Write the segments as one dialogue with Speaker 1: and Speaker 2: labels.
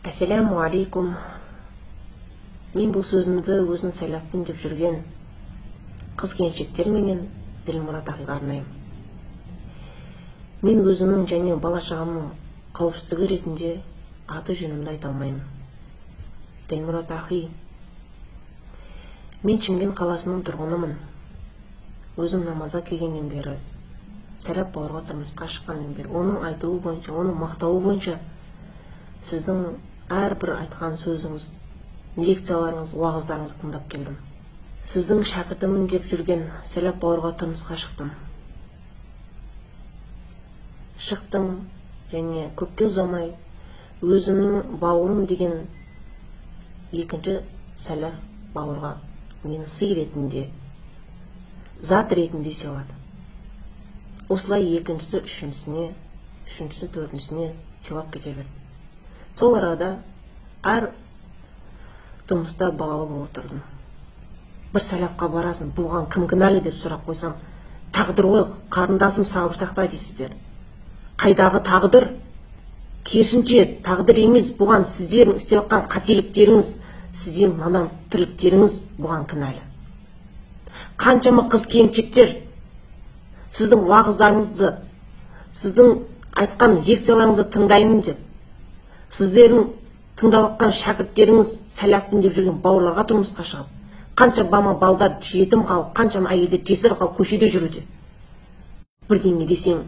Speaker 1: Ассаламу алейкум. Мен бұл сөзімді өзін сайлаппын деп жүрген қыз келіншектер менен Ділмұрат ағайға арнаймын. Мен өзімнің және бала шағамның қауіпсіздігі ретінде аты жөнімді айта алмаймын. Ділмұрат ағай, мен Шымкент қаласының тұрғынымын. Өзім намазға келгеннен бері, сәләп бауырға тұрмысқа шыққаннан бері, оның айтуы бойынша, оның мақтауы бойынша сіздің әрбір айтқан сөзіңіз, лекцияларыңыз, уағыздарыңызды тыңдап келдім. Сіздің шәкіртімін деп жүрген сәләп бауырға тұрмысқа шықтым. Шықтым және көпке ұзамай өзімнің бауырым деген екінші сәләп бауырға мені сый ретінде, зат ретінде сыйлады. Осылай екіншісі үшіншісіне, үшіншісі төртіншісіне сыйлап кете берді. Сол арада әр тұрмыста балалы болып отырдым. Бір сәләпқа барасың, бұған кім кінәлі деп сұрақ қойсам, тағдыр ғой, қарындасым, сабыр сақта дейсіздер. Қайдағы тағдыр? Керісінше, тағдыр емес, бұған сіздердің істеп жатқан қателіктеріңіз, сіздердің надан тірліктеріңіз бұған кінәлі. Қаншама қыз келіншектер сіздің уағыздарыңызды, сіздің айтқан лекцияларыңызды тыңдаймын деп, сіздердің тыңдап жатқан шәкірттеріңіз сәләппін деп жүрген бауырларға тұрмысқа шығып, қанша балдар жетім қалып, қаншама әйелдер жесір қалып көшеде жүруде. Бірдеңе десең,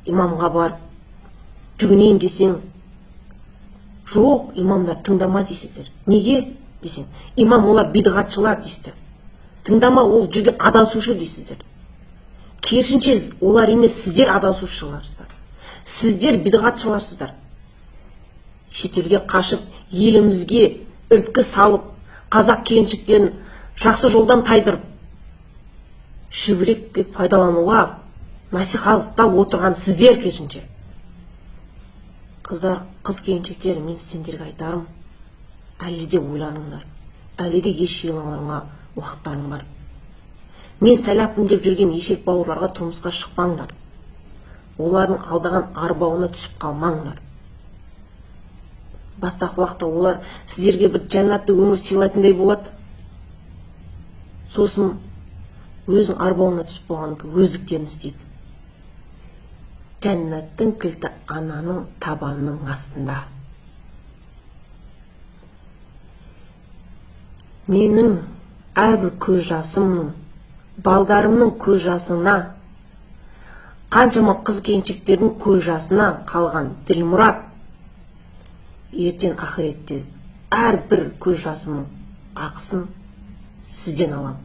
Speaker 1: имамға барып жүгінейін десең, жоқ, имамдар тыңдама дейсіздер. Неге десең, имам олар бидғатшылар дейсіздер. Тыңдама, ол жүрген адасушы дейсіздер. Керісінше, олар емес, сіздер адасушыларсыздар. Сіздер бидғатшыларсыздар. Шетелге қашып, елімізге іріткі салып, қазақ келіншектерін жақсы жолдан тайдырып, шүберекке пайдалануға насихаттап отырған сіздер керісінше. Қыздар, қыз келіншектер, мен сендерге айтарым, әлі де ойланыңдар, әлі де еш жиналарыңа уақыттарың бар. Мен сәләппін деп жүрген ешек бауырларға тұрмысқа шықпаңдар. Олардың алдаған арбауына түсіп қалмаңдар. Бастапқы уақытта олар сіздерге бір жәннатты өмір сыйлайтындай болады. Сосын өзің арбауына түсіп болғаннан кейін өздіктерін істейді. Жәннаттың кілті ананың табанының астында. Менің әрбір көз жасымның, балдарымның көз жасына, қаншама қыз келіншектердің көз жасына қалған Ділмұрат ертең ақыретте әрбір көз жасымның ақысын сізден алам.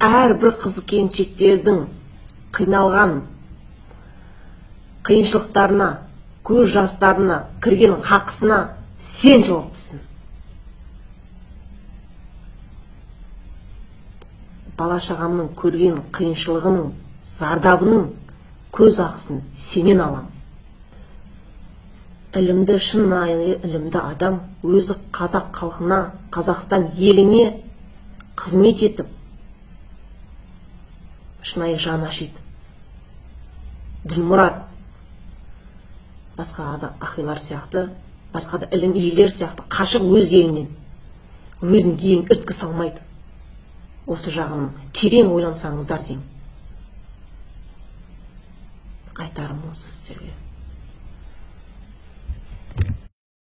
Speaker 1: Әрбір қыз келіншектердің қиналған қиыншылықтарына, көз жастарына, кірген хақысына сен жауаптысың. Бала шағамның көрген қиыншылығының, зардабының көз ақысын сенен алам. Ілімді, шынайы ілімді адам өзі қазақ халқына, Қазақстан еліне қызмет етіп, шынайы жан ашиды. Ділмұрат басқа да ахилар сияқты, басқа да ілім иелері сияқты қашып өз елінен, өзінің елін іріткі салмайды. Осы жағын терең ойлансаңыздар деймін. Айтарым осы сіздерге.